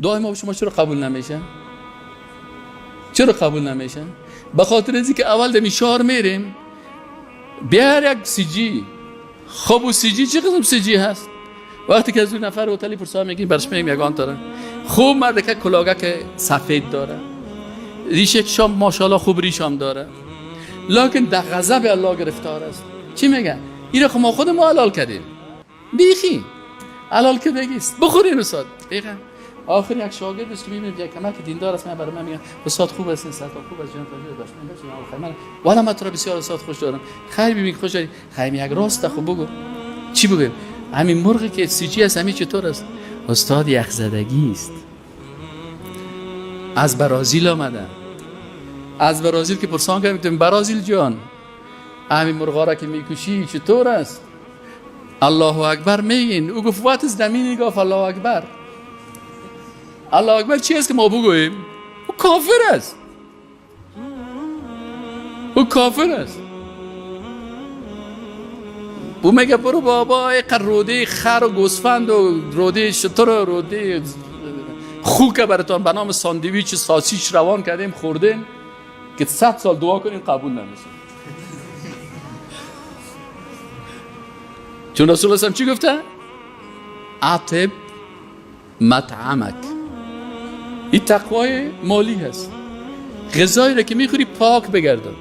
دعای ما شما چرا قبول نمیشه؟ چرا قبول نمیشه؟ به خاطر از که اول دمی شهر میریم بیار یک سیجی. خب و سیجی چه قسم سیجی هست؟ وقتی که از اون نفر هتلی پرسا میگیم برش میگیم یگان داره خوب مرد که کلاگه که سفید داره، ریشه شام ماشاءالله خوب ریشام داره، لکن در غضب الله گرفتار است. چی میگه؟ ایره خب ما خود ما حلال کردیم، بیخی حلال که بگیست بخورین استاد. بیخی آخر یک شاگرد است که میبینید یک کمک دیندار است، من برای من میگم استاد خوب است، استاد خوب است، جان تاجر داشت من من والا من تو را بسیار استاد خوش دارم. خیر ببین خوش داری، خیر یک راست خوب بگو. چی بگم؟ همین مرغی که سیجی است همین چطور است؟ استاد یخزدگی است، از برازیل آمده. از برازیل که پرسان کردیم برازیل جان همین مرغا را که میکشی چطور است؟ الله اکبر میگین. او گفت what is the meaning of الله اکبر؟ الله اکبر چی است که ما بگوییم؟ او کافر است، او کافر است. او میگه برو بابا ایقدر روده خر و گوسفند و روده شتر و روده خوک براتان به نام ساندویچ ساسیچ روان کردیم خوردیم که 100 سال دعا کنیم قبول نمیشه. چون رسول الله چی گفته؟ اطب مطعمک. این تقوای مالی هست. غذایی را که میخوری پاک بگردان.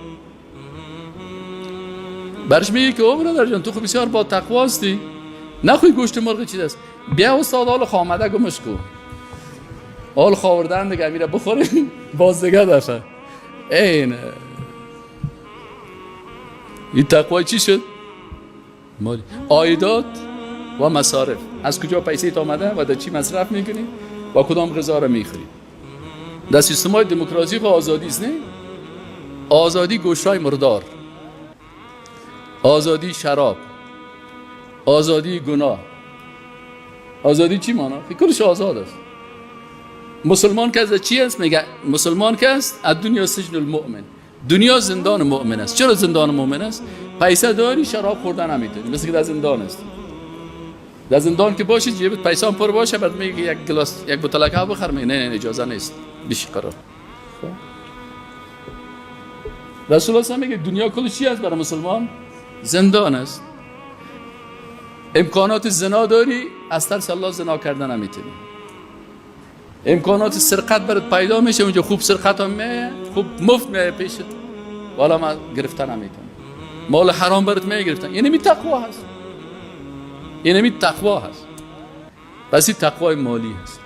برش میگه که او برادر جان تو خب بسیار با تقوا هستی، نخوی گوشت مرغ چیز است، بیا استاد حال خامده گمش کو، حال خوردن دیگه میره بخوریم باز دیگه دفعه. این این تقوای چی شد؟ مالی. عایدات و مصارف، از کجا پیسه آمده و در چی مصرف میکنی و کدام غذا را میخوری. در سیستم های دموکراسی خو آزادی است، نه؟ آزادی گوشت‌های مردار، آزادی شراب، آزادی گناه، آزادی چی مانا؟ کلش آزاد است. مسلمان که از چی است؟ میگه مسلمان که است الدنیا سجن المؤمن، دنیا زندان مؤمن است. چرا زندان مؤمن است؟ پیسه داری شراب خوردن نمیتونی، مثل که در زندان است. در زندان که باشی جیبت پیسه هم پر باشه، بعد میگه یک گلاس یک بوتل آب بخر، میگه نه نه اجازه نیست، بیش قرار. رسول الله میگه دنیا کلش چی است برای مسلمان؟ زندان است. امکانات زنا داری، از ترس الله زنا کردن نمیتونی. امکانات سرقت برات پیدا میشه، اونجا خوب سرقت هم میه، خوب مفت میه پیشت، والا ما گرفتن نمیتونی. مال حرام برات میه گرفتن. یعنی می تقوا هست، یعنی می تقوا هست. پس این تقوای مالی هست.